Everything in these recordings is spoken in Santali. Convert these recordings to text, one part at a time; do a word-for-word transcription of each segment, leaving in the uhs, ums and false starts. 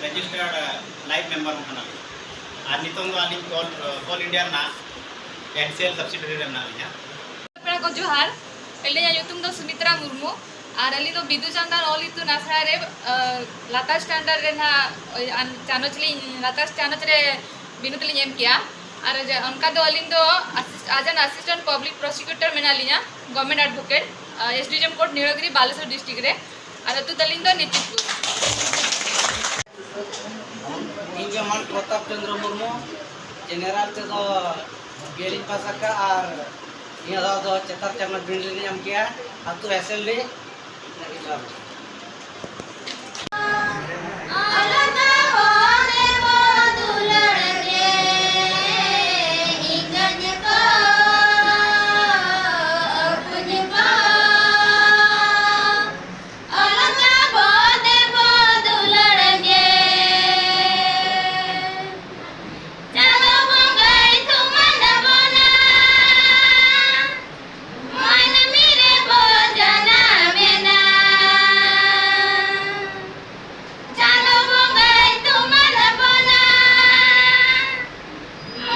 ᱨᱮᱡᱤᱥᱴᱟᱨᱰ ᱞᱟᱭᱤᱯᱷ ᱢᱮᱢᱵᱟᱨ ᱦᱚᱸ ᱠᱟᱱᱟᱞᱤᱧ᱾ ᱟᱨ ᱱᱤᱛᱚᱝ ᱫᱚ ᱟᱹᱞᱤᱧ ᱠᱚᱞ, ᱠᱚᱞ ᱤᱱᱰᱤᱭᱟ ᱨᱮᱱᱟᱜ ᱮᱱ ᱥᱤ ᱮᱞ ᱥᱟᱵᱥᱤᱰᱤᱭᱟᱨᱤ ᱨᱮ ᱢᱮᱱᱟᱜ ᱞᱤᱧᱟ᱾ ᱯᱮᱲᱟ ᱠᱚ ᱡᱚᱦᱟᱨ, ᱟᱹᱞᱤᱧᱟᱜ ᱧᱩᱛᱩᱢ ᱫᱚ ᱥᱩᱢᱤᱛᱨᱟ ᱢᱩᱨᱢᱩ᱾ ᱟᱨ ᱟᱹᱞᱤᱧ ᱫᱚ ᱵᱤᱫᱩ ᱪᱟᱸᱫᱟᱱ ᱚᱞ ᱤᱛᱩᱱ ᱟᱥᱲᱟ ᱨᱮ, ᱟᱸ, ᱞᱟᱛᱟᱨ ᱥᱴᱟᱱᱰᱟᱨᱰ ᱨᱮ ᱱᱟᱦᱟᱜ, ᱳᱭ, ᱟᱱ-, ᱪᱟᱱᱚᱪ ᱞᱤᱧ, ᱞᱟᱛᱟᱨ ᱪᱟᱱᱚᱪ ᱨᱮ ᱵᱤᱱᱤᱰ ᱞᱤᱧ ᱮᱢ ᱠᱮᱜᱼᱟ᱾ ᱟᱨ ᱡᱟ-, ᱚᱱᱠᱟ ᱫᱚ ᱟᱹᱞᱤᱧ ᱫᱚ ᱟᱥᱤᱥ-, ᱟᱡᱟᱱ ᱟᱥᱤᱥᱴᱮᱱᱴ ᱯᱟᱵᱽᱞᱤᱠ ᱯᱨᱚᱥᱤᱠᱤᱭᱩᱴᱚᱨ ᱢᱮᱱᱟᱜ ᱞᱤᱧᱟ, ᱜᱚᱵᱷᱚᱨᱱᱢᱮᱱᱴ ᱮᱰᱵᱷᱳᱠᱮᱴ, ᱟᱸ, ᱮᱥ ᱰᱤ ᱮᱢ ᱠᱳᱨᱴ, ᱱᱤᱲᱟᱜᱤᱨᱤ, ᱵᱟᱞᱮᱥᱚᱨ ᱰᱤᱥᱴᱨᱤᱠᱴ ᱨᱮ᱾ ᱟᱨ ᱟᱹᱛᱩ ᱛᱟᱹᱞᱤᱧ ᱫᱚ ᱱᱤᱪᱤᱛᱯᱩᱨ᱾ ᱤᱧ ᱡᱮᱢᱚᱱ ᱯᱨᱚᱛᱟᱯ ᱪᱚᱸᱫᱽᱨᱚ ᱢᱩᱨᱢᱩ, ᱡᱮᱱᱟᱨᱮᱞ ᱛᱮᱫᱚ ᱵᱤ ᱮ ᱞᱤᱧ ᱯᱟᱥ ᱟᱠᱟᱫᱼᱟ ᱟᱨ ᱱᱤᱭᱟᱹ ᱫᱷᱟᱣ ᱫᱚ ᱪᱮᱛᱟᱱ ᱪᱟᱱᱟᱪ ᱵᱤᱱᱤᱰ ᱞᱤᱧ ᱮᱢ ᱠᱮᱜᱼᱟ, ᱟᱹᱛᱩ ᱮᱥ ᱮᱞ ᱰᱤ᱾ ᱢᱟᱹᱱᱢᱤ ᱨᱮᱵᱚ ᱡᱟᱱᱟᱢᱮᱱᱟ, ᱪᱟᱸᱫᱚ ᱵᱚᱸᱜᱟᱭ ᱛᱩᱢᱟᱹᱞ ᱟᱵᱚᱱᱟ᱾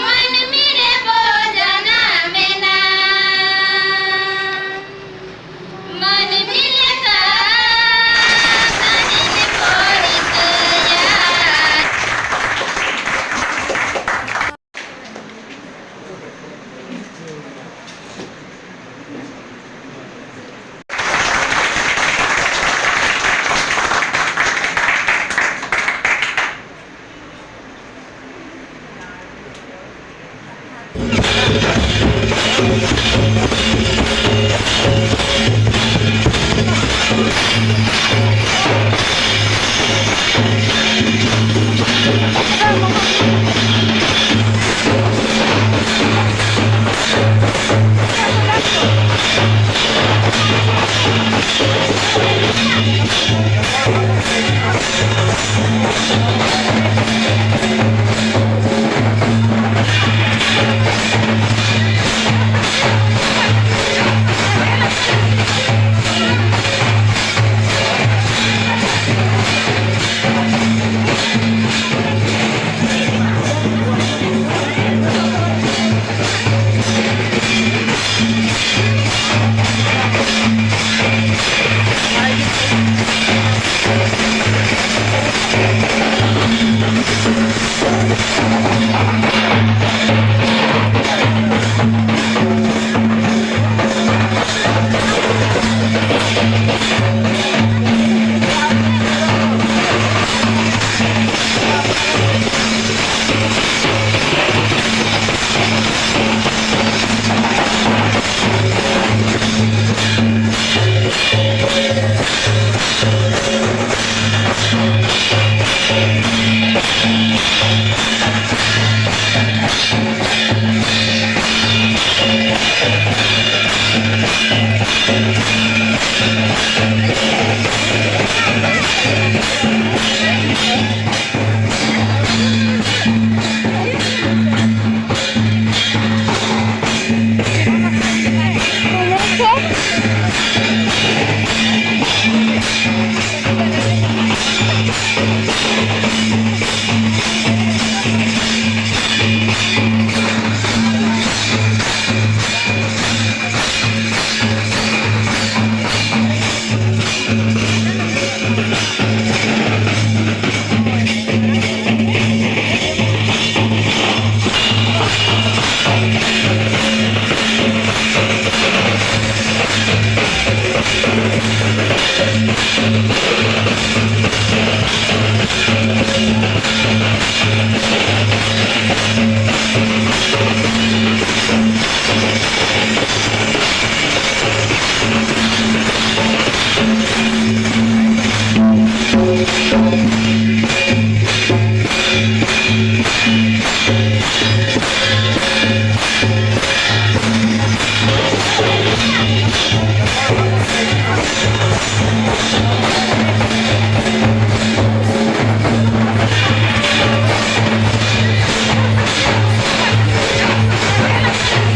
ᱢᱟᱹᱱᱢᱤ ᱨᱮᱵᱚ ᱡᱟᱱᱟᱢᱮᱱᱟ, ᱢᱟᱹᱱᱢᱤ ᱞᱮᱠᱟ ᱠᱟᱹᱢᱤ ᱨᱮᱵᱚ ᱨᱤᱠᱟᱹᱭᱟ᱾